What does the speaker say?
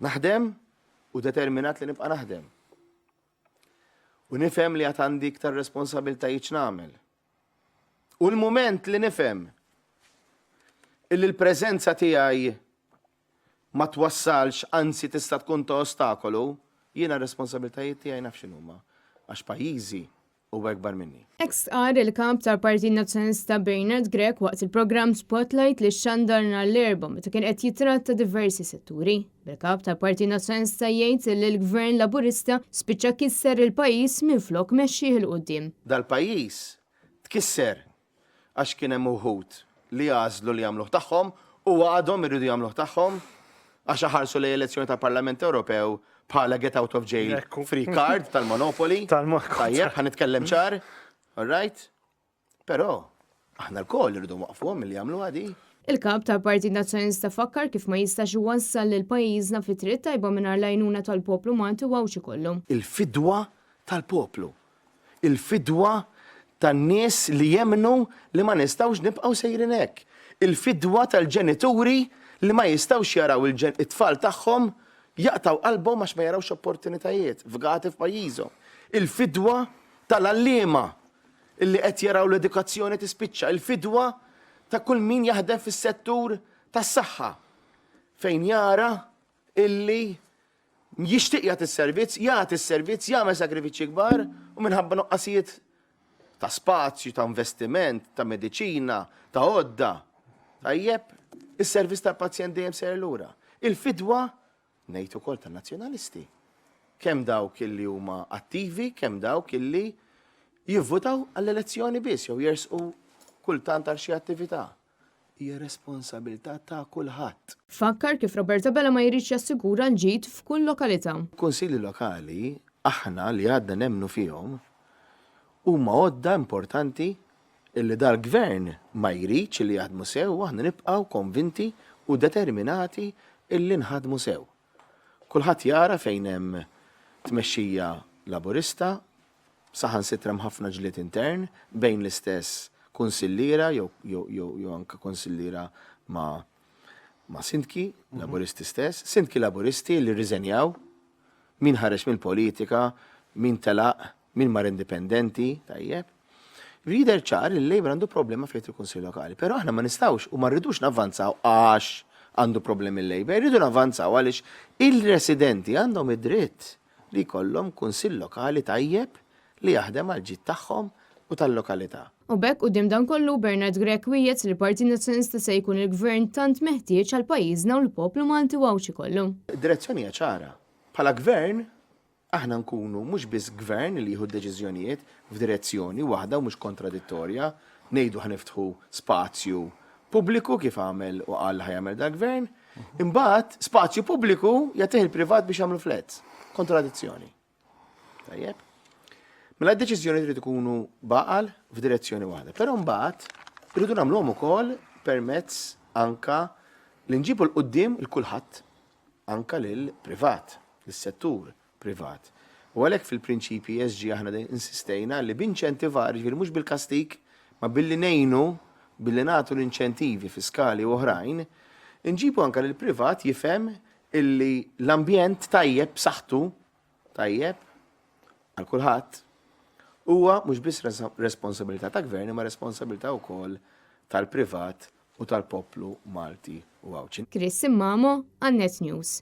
Naħdem u determinat li nibqa' naħdem. U nifhem li għad għandi iktar responsabiltajiet x'nagħmel. U l-mument li nifhem illi l-preżenza tiegħi ma twassalx anzi tista' tkun ta' ostakolu, jiena r-responsabiltajiet tiegħi naf x'inhuma għax pajjiżi huwa ikbar minni. Hekk stqarr il-Kap tal-Partit Nazzjonalista Bernard Grech waqt il-programm Spotlight li xxandar nhar l-Erbgħa meta kien qed jittratta diversi setturi. Bil-Kap tal-Partit Nazzjonalista jgħid li l-Gvern Laburista spiċċa kisser il-pajjiż minflok mexxieh 'il quddiem. Dal-pajjiż tkisser għax kien hemm uħud li għażlu li jagħmluh tagħhom u għadhom iridu jagħmluh tagħhom għax iħarsu lejn elezzjoni tal-Parlament Ewropew bħala get out of jail free card tal-Monopoly. Tajjeb, ħa nitkellem ċar. All right? Però aħna lkoll irridu nwaqfuhom milli jagħmluha di. Il-Kap tal-Partit Nazzjonalista fakkar kif ma jistax iwassal lil pajjiżna fit-triq tajba mingħajr l-għajnuna tal-poplu Malti u Għawdxi kollu. Il-fidwa tal-poplu. Il-fidwa tan-nies li jemmnu li ma nistgħux nibqgħu sejrin hekk. Il-fidwa tal-ġenituri li ma jistgħux jaraw it-tfal tagħhom jaqtgħu qalbhom għax ma jarawx opportunitajiet fgati f'pajjiżhom. Il-fidwa tal-għalliema li qed jaraw l-edukazzjoni tispiċċa. Il-fidwa ta' kull min jaħdem fis-settur tas-saħħa fejn jara illi jixtieq jagħti s-servizz, jagħti s-servizz, jagħmel sagrifiċċji kbar u minħabba nuqqasijiet ta' spazju, ta' investiment, ta' mediċina, ta' għodda. Tajjeb, is-servizz tal-pazjent dejjem sejjer lura. Il-fidwa ngħid ukoll tan-nazzjonalisti. Kemm dawk illi huma attivi, kemm dawk illi jivvutaw għall-elezzjoni biss jew jersqu kultant għal xi attività. Hija responsabilità ta' kulħadd. Fakkar kif Robert Abela ma jridx jassigura l-ġid f'kull lokalità. Kunsilli lokali, aħna li għadna nemmnu fihom, huma għodda importanti illi dal-Gvern ma jridx illi jaħdmu sew u aħna nibqgħu konvinti u determinati illi nħaddmu sew. Kulħadd jara fejn hemm tmexxija Laburista, Saħansitra hemm ħafna ġlied intern bejn l-istess kunsilliera jew jew jew jew anke kunsilliera ma' ma' sindki Laburisti stess, sindki Laburisti li rriżenjaw, min ħareġ mill-politika, min telaq, min mar indipendenti, tajjeb. Jidher ċar li l-Labour għandu problema fejn il-Kunsill Lokali, però aħna ma nistgħux u ma rridux navvanzaw għax għandu problemi l-Labour, irridu navvanzaw għaliex il-residenti għandhom id-dritt li jkollhom kunsill lokali tajjeb li jaħdem għall-ġid tagħhom u tal-lokalità. U b'hekk quddiem dan kollu, Bernard Grech wiegħed li l-Partit Nazzjonalista se jkun il-Gvern tant meħtieġ għal pajjiżna u l-poplu Malti u Għawdxi kollu. Id-direzzjoni hija ċara. Bħala Gvern, aħna nkunu mhux biss Gvern li jieħu d-deċiżjonijiet f'direzzjoni waħda u mhux kontradittorja, ngħidu ħa niftħu spazju pubbliku kif għamel u qal li ħa jagħmel dal-Gvern, Imbagħad spazju pubbliku jagħtih il-privat biex jagħmlu flats. Kontradizzjoni. Tajjeb. Mela d-deċiżjoni trid ikunu baqal f'direzzjoni waħda. Però mbagħad irridu nagħmluhom ukoll permezz anka li nġibu l-qudiem il kulħadd anka lil privat, lis-settur privat. U għalhekk fil-prinċipji ESG aħna insistejna li b'inċentivar, jiġifieri mhux bil-kastig, ma billi ngħinu, billi nagħtu l-inċentivi fiskali u oħrajn, inġibu anke lill-privat jifhem illi l-ambjent tajjeb b'saħħtu, tajjeb għal kulħadd, huwa mhux biss responsabilità ta' gvern imma responsabilità wkoll tal-privat u tal-poplu Malti u Għawdxi. Chris Immamo għal Net News.